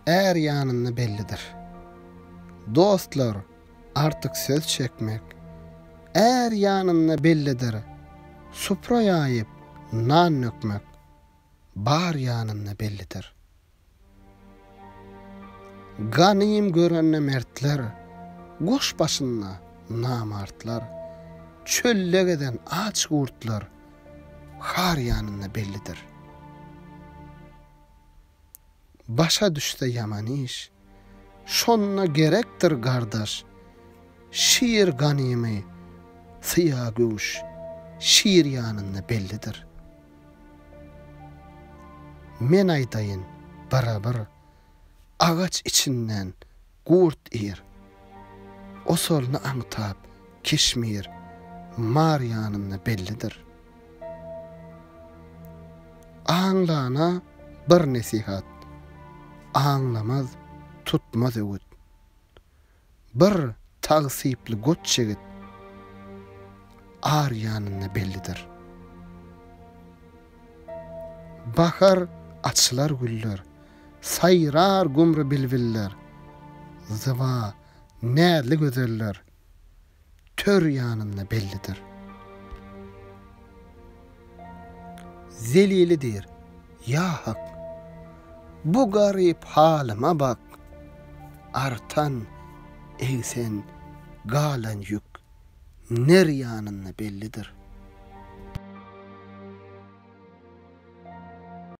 Är ýanynda bellidir. Dostlar, artyk söz çekmek, Är ýanynda bellidir. Supra ýaýyp, nan dökmek, Bar ýanynda bellidir. Ganym görende mertler, Goş başynda namartlar, Çölde gezen aç gurtlar, Har ýanynda bellidir. Başa düşse ýaman iş, Şonda gerekdir gardaş, Şir ganymy, syýa göwüş, Şir ýanynda bellidir. Men aýdaýyn, barabir, Agaç içinden gurt ir. Osalyny aňtap, Keşmir, Mar ýanynda bellidir. Aňlana bir nesihat, Aňlamaz, tutmaz öwüt. Bir tagsyply goç ýigit ar ýanynda bellidir. Bahar açylar güller, saýrar gumry bilbiller, Zyba, näzli gözeller tör ýanynda bellidir. Zelili diýr, Ýa Hak, bu garyp halyma bak, Artan, egsen, galan ýük ner ýanynda bellidir.